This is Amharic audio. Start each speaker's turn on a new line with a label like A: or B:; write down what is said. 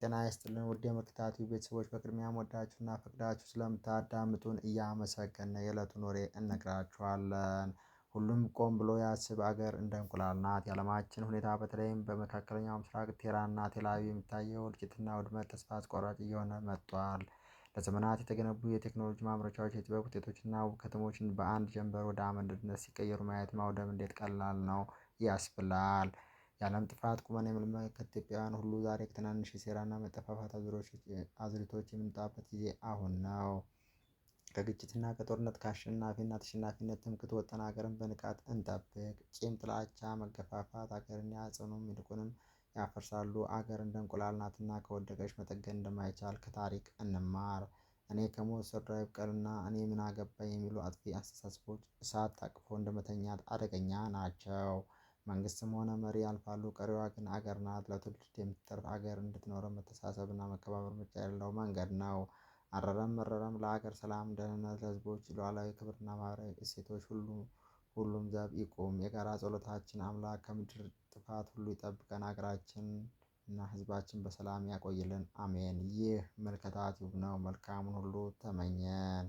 A: ጤና ይስጥልን ውድ የምልከታ ቲዩብ ቤተሰቦች፣ በቅድሚያም ወዳችሁና ፈቅዳችሁ ስለምታዳምጡን እያመሰገንን የዕለቱን ወሬ እነግራችኋለን። ሁሉም ቆም ብሎ ያስብ፣ አገር እንደ እንቁላል ናት። የዓለማችን ሁኔታ በተለይም በመካከለኛው ምስራቅ ቴህራንና ቴልአቪቭ የሚታየው እልቂትና ውድመት ተስፋ አስቆራጭ እየሆነ መጥቷል። ለዘመናት የተገነቡ የቴክኖሎጂ ማምረቻዎች፣ የጥበብ ውጤቶችና ውብ ከተሞችን በአንድ ጀንበር ወደ አመድነት ሲቀየሩ ማየት ማውደም እንዴት ቀላል ነው ያስብላል። የዓለም ጥፋት ቁመን የምንመለከት ኢትዮጵያውያን ሁሉ ዛሬ ከትናንሽ የሴራና መጠፋፋት አዙሪቶች የምንወጣበት ጊዜ አሁን ነው። ከግጭትና ከጦርነት፣ ከአሸናፊና ተሸናፊነት ትምክህት ወጥተን ሀገርን በንቃት እንጠብቅ። ቂም፣ ጥላቻ፣ መገፋፋት ሀገርን አያጸኑም፣ ይልቁንም ያፈርሳሉ። አገር እንደ እንቁላል ናትና ከወደቀች መጠገን እንደማይቻል ከታሪክ እንማር። እኔ ከሞት ሰርዶ አይብቀልና እኔ ምን አገባኝ የሚሉ አጥፊ አስተሳሰቦች እሳት ታቅፎ እንደመተኛት አደገኛ ናቸው። መንግስትም ሆነ መሪ ያልፋሉ፣ ቀሪዋ ግን አገር ናት። ለትውልድ የምትተርፍ አገር እንድትኖረን መተሳሰብና መከባበር ምርጫ የሌለው መንገድ ነው። አረረም መረረም ለሀገር ሰላም፣ ደህንነት፣ ለህዝቦች ሉዓላዊ ክብርና ማህበራዊ እሴቶች ሁሉም ዘብ ይቁም። የጋራ ጸሎታችን አምላክ ከምድር ጥፋት ሁሉ ይጠብቀን፣ ሀገራችን እና ህዝባችን በሰላም ያቆይልን። አሜን። ይህ ምልከታ ቲዩብ ነው። መልካሙን ሁሉ ተመኘን።